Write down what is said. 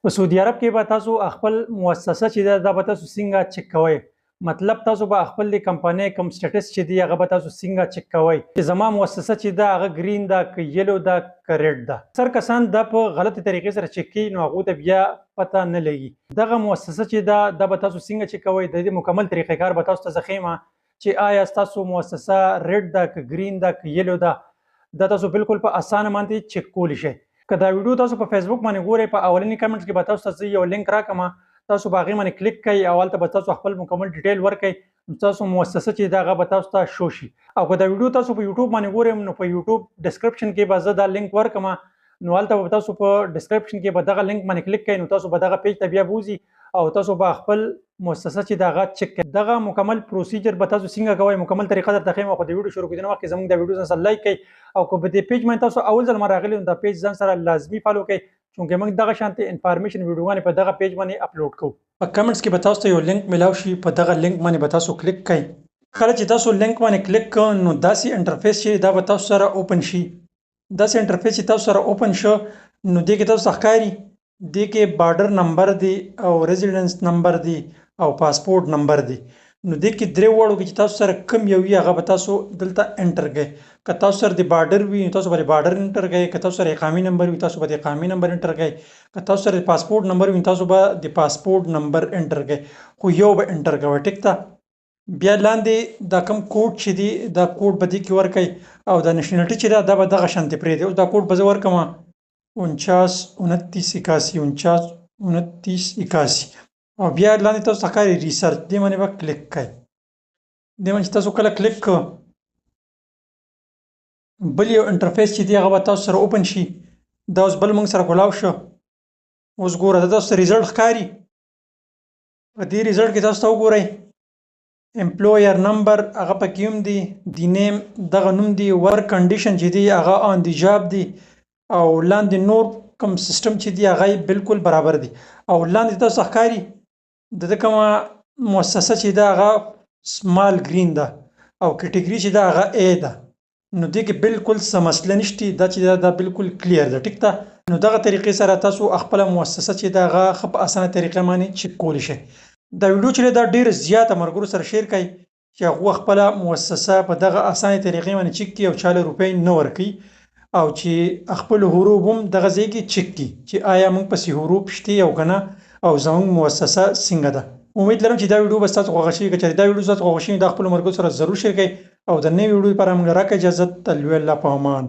په سعودي عرب کې به تاسو خپل مؤسسه چې ده دا به تاسو څنګه چک کوئ؟ مطلب تاسو به خپل د کمپنۍ کوم سټیټس چې دی هغه به تاسو څنګه چک کوئ چې زما مؤسسه چې ده هغه ګرین ده که یلو ده که ریډ ده. اکثر کسان دا په غلطې طریقې سره چک کوي نو هغو ته بیا پته نه لګي. دغه مؤسسه چې ده دا به تاسو څنګه چک کوئ، د دې مکمل طریقې کار به تاسو ته زه ښیم چې آیا ستاسو مؤسسه ریډ ده که ګرین ده که یلو ده. دا تاسو بالکل په اسانه باندې چک کولی شئ. که دا ویډیو تاسو په فیسبوک باندې ګورئ په اولني کمنټس کې به تاسو ته زه یو لینک راکړم، تاسو به هغې باندې کلیک کړئ او هلته به تاسو خپل مکمل ډیټیل ورکړئ، نو تاسو مؤسسه چې ده هغه به تاسو ته شو شي. او که دا ویډیو تاسو په یوټیوب باندې ګورئ نو په یوټیوب ډسکرپشن کې به زه دا لینک ورکړم، نو هلته به تاسو په ډسکرپشن کې به دغه لینک باندې کلیک کړئ، نو تاسو به دغه پیج ته بیا بوځي او تاسو به خپل مؤسسه چې ده هغه چک کړئ. دغه مکمل پروسیجر به تاسو څنګه کوئ مکمل طریقه درته ښیم. خو د ویډیو شروع کېدو مخکې زموږ دا ویډیو ځان سره لایک کړئ او که په دې پیج باندې تاسو اول ځل ما راغلي نو دا پیج ځان سره لازمي فالو کړئ، چونکه موږ دغه شانتې انفارمیشن ویډیوګانې په دغه پیج باندې اپلوډ کوو. په کمنټس کې به تاسو ته یو لینک میلاو شي، په دغه لینک باندې به تاسو کلیک کړئ. کله چې تاسو لینک باندې کلیک کړئ نو داسې انټرفیس چې دا به تاسو سره اوپن شي. داسې انټرفیس چې تاسو سره اوپن شو نو دې کې تاسو ته ښکاري دې کې بارډر نمبر دی او ریزیډنس نمبر دی او پاسپورټ نمبر دی. نو دې کې درې واړو کې چې تاسو سره کم یو وي هغه به تاسو دلته انټر کړئ. که تاسو سره د بارډر وي نو تاسو به د بارډر انټر کړئ، که تاسو سره اقامي نمبر وي تاسو به د اقامي نمبر انټر کړئ، که تاسو سره د پاسپورټ نمبر وي تاسو به د پاسپورټ نمبر انټر کړئ، خو یو به انټر کوئ. ټیک ده. بیا لاندې دا کوم کوډ چې دی دا کوډ به دې کې ورکړئ او دا نشنلټي چې ده دا به دغه شانتې پرېږدئ. اوس دا کوډ به زه ورکړم 49 29 81 49 29 81 او بیا لاندې تاسو ته ښکاري ریسرچ، دې باندې به کلیک کړئ. دې باندې چې تاسو کله کلیک کړئ بل یو انټرفیس چې دی هغه به تاسو سره اوپن شي. دا اوس بل موږ سره کولاو شو. اوس ګوره دا تاسو ته ریزلټ ښکاري. په دې ریزلټ کې تاسو ته وګورئ امپلویر نمبر هغه پکې هم دی، دی نیم دغه نوم دی، ورک کنډیشن چې دی هغه آن دی جاب دی او لاندې نور کوم سیستم چې دی هغه یې بالکل برابر دی. او لاندې تاسو ته ښکاري د ده کومه مؤسسه چې ده هغه سمال ګرین ده او کټګري چې ده هغه ای ده. نو دې کې بالکل څه مسله نشته، دا چې ده دا بالکل کلیر ده. ټیک ده. نو دغه طریقې سره تاسو خپله مؤسسه چې ده هغه ښه په اسانه طریقه باندې چک کولی شئ. دا ویډیو چې ده ډېر زیاته ملګرو سره شیر کړئ چې هغوی خپله مؤسسه په دغه اسانه طریقې باندې چک کړي او چا له روپۍ نه ورکوي او چې خپل حروف هم دغه ځای کې چک کړي چې آیا موږ پسې حروف شته او که نه او زموږ مؤسسه څنګه ده. امید لرم چې دا ویډیو به ستاسو خوښه شي. که چېرې دا ویډیو ستاسو خوښه شي دا خپلو ملګرو سره ضرور شیر کړئ او د نوې ویډیو لپاره موږ راکړئ اجازه. تل وی الله په امان.